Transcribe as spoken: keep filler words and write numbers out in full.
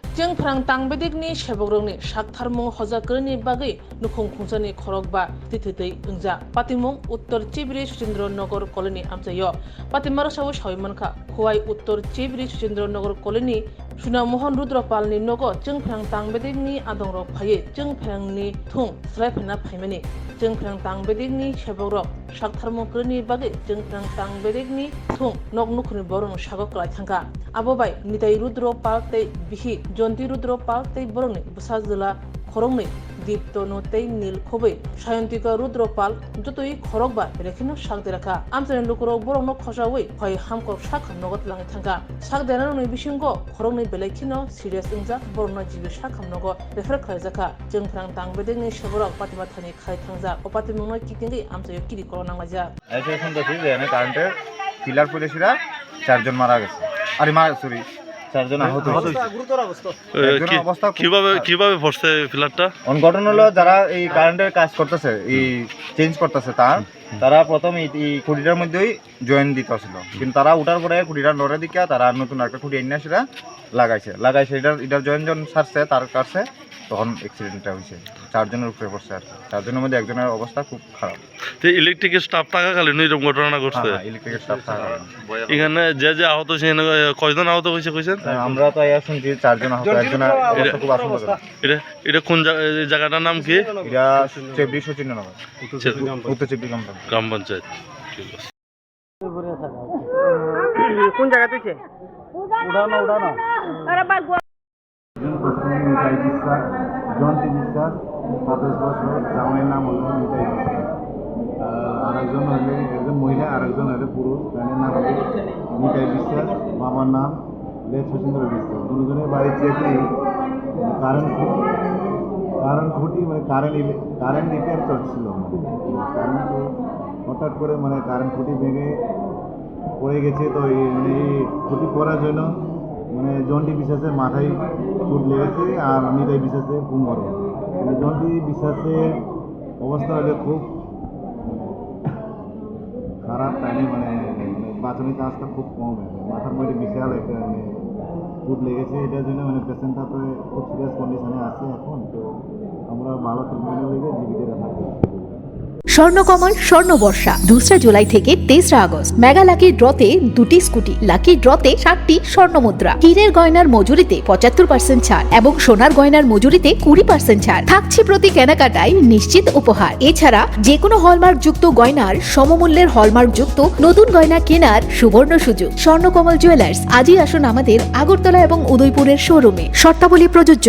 Chwngphrang Tangbedekni sebokrokni saktharmung hoja kwrwini bagwi nukhung khungsani khorokba tithitwi wngjak. Patimung Uttor Chibri Suchindra Nagar Colony amchaio. Patimarok sawi sawi mankha, Khowai Uttor Chibri Suchindra Nagar Colony Sunamohon Rudra Palni nogo Chwngphrang Tangbedekni adongrok phaiwi Chwngphrangni thung swlaiphaina phaimani. Chwngphrang Tangbedekni sebokrok saktharmung kwrwini bagwi Chwngphrang Tangbedekni thung nok nukhungni borokno sago kwlai thangkha. Abo bai Nitai Rudra Pal tei bihik Jonti Rudra Pal tei borokni bwsajwla khoroknwi Diptonu tei Nil khobwi Sayantika Rudra Pal jotoi khorokba belai kheno sak derakha. Amchaini lukurok borokno khosawi hoi hamkok sakham nogo twlangwi thangkha. Sak deranani bisingo khoroknwi belai kheno serious wngjak, borokno G B sakham nogo refer khlaijakha. Chwngphrang Tangbedekni sebokrok patima thani khai thangjak. O patimungno kiknwi amchaio kiri kolok nanglaijak. এসে শুনতেছি যে এখানে কারেন্টের পিলার পড়ে সেটা চারজন মারা গেছে। আরে মা, সরি, চারজন আহত হয়েছে। এ, একজনের কি-, অবস্থা খুব কিভাবে, খারাপ। কিভাবে পড়ছে পিলারটা? অন ঘটনা হলো, যারা এই কারেন্টের কাজ করতেছে, এই চেঞ্জ করতেছে তার, হুম। তারা প্রথম এই, এই খুঁটিটার মধ্যেই জয়েন্ট দিতে ছিল, কিন্তু তারা উঠার পরে খুঁটিটা নড়ে দিকে তারা নতুন একটা খুঁটি এনে সেটা লাগাইছে। লাগাইছে, এটা, এটা জয়েন্ট যখন ছাড়ছে তার কাছে, তখন অ্যাক্সিডেন্টটা হয়েছে। চারজনের উপরে পড়ছে আর কি। চারজনের মধ্যে একজনের অবস্থা খুব খারাপ। তো ইলেকট্রিকের স্টাফ থাকাকালীন এরকম ঘটনা ঘটছে? হ্যাঁ, হ্যাঁ, ইলেকট্রিকের স্টাফ থাকাকালীন। এখানে যে যে আহত হয়েছে, এখানে, এ, কয়জন আহত হয়েছে কইছেন? হ্যাঁ, আমরা তো আয়া শুনছি চারজন আহত, একজনের অবস্থা খুব আশঙ্কাজনক। এটা, এটা কোন জা-, এই জায়গাটার নাম কি? এটা চেবড়ি শচীন্দ্রনগর। উত্তর চেবড়ি গ্রাম পঞ্চায়েত। গ্রাম পঞ্চায়েত। ঠিক আছে। কোন জায়গা তুইছে? উঠানো, উঠানো। একজন প্রথমে নিতাই বিশ্বাস, জয়ন্তী বিশ্বাস, সাতাশ বছর, জামাইয়ের নাম হলো নিতাই বিশ্বাস। আর আরেকজন হলে একজন মহিলা, আরেকজন হলে পুরুষ, তাদের নাম হলো নিতাই বিশ্বাস, বাবার নাম লেট শচীন্দ্র বিশ্বাস। দুজনের বাড়ি চেপড়ি, কারেন্ট খুঁটি, কারেন্ট খুঁটি মানে কারেন্ট ইলে-, কারেন্ট রিপেয়ার চলছিল, মানে কারেন্ট তো হঠাৎ করে মানে কারেন্ট খুঁটি ভেঙে পড়ে গেছে। তো এই, মানে, এই ক্ষতি করার জন্য, মানে, জন্টি বিশ্বাসের মাথায় চোট লেগেছে আর নিতাই বিশ্বাসের ঘুম ঘরে। মানে, জন্টি বিশ্বাসের অবস্থা হলে খুব খারাপ, তাই নিয়ে, মানে, মানে, বাঁচানোর চান্সটা খুব কম। আর কি, মাথার মধ্যে বিশাল একটা, মানে, চোট লেগেছে, এটার জন্য, মানে, পেশেন্টটা তো খুব সিরিয়াস কন্ডিশনে আছে এখন। তো আমরা ভালো ট্রিটমেন্ট লেগে জীবিত রাখা। স্বর্ণকমল স্বর্ণবর্ষা, দুসরা জুলাই থেকে তেসরা আগস্ট। মেগা লাকি ড্রতে দুটি স্কুটি, লাকি ড্রতে সাতটি স্বর্ণ মুদ্রা, হীরের গয়নার মজুরিতে পঁচাত্তর পার্সেন্ট ছাড় এবং সোনার গয়নার মজুরিতে কুড়ি পার্সেন্ট ছাড় থাকছে। প্রতি কেনাকাটায় নিশ্চিত উপহার। এছাড়া যে কোনো হলমার্কযুক্ত গয়নার সমমূল্যের হলমার্কযুক্ত নতুন গয়না কেনার সুবর্ণ সুযোগ। স্বর্ণকমল জুয়েলার্স, আজই আসুন আমাদের আগরতলা এবং উদয়পুরের শোরুমে। শর্তাবলী প্রযোজ্য।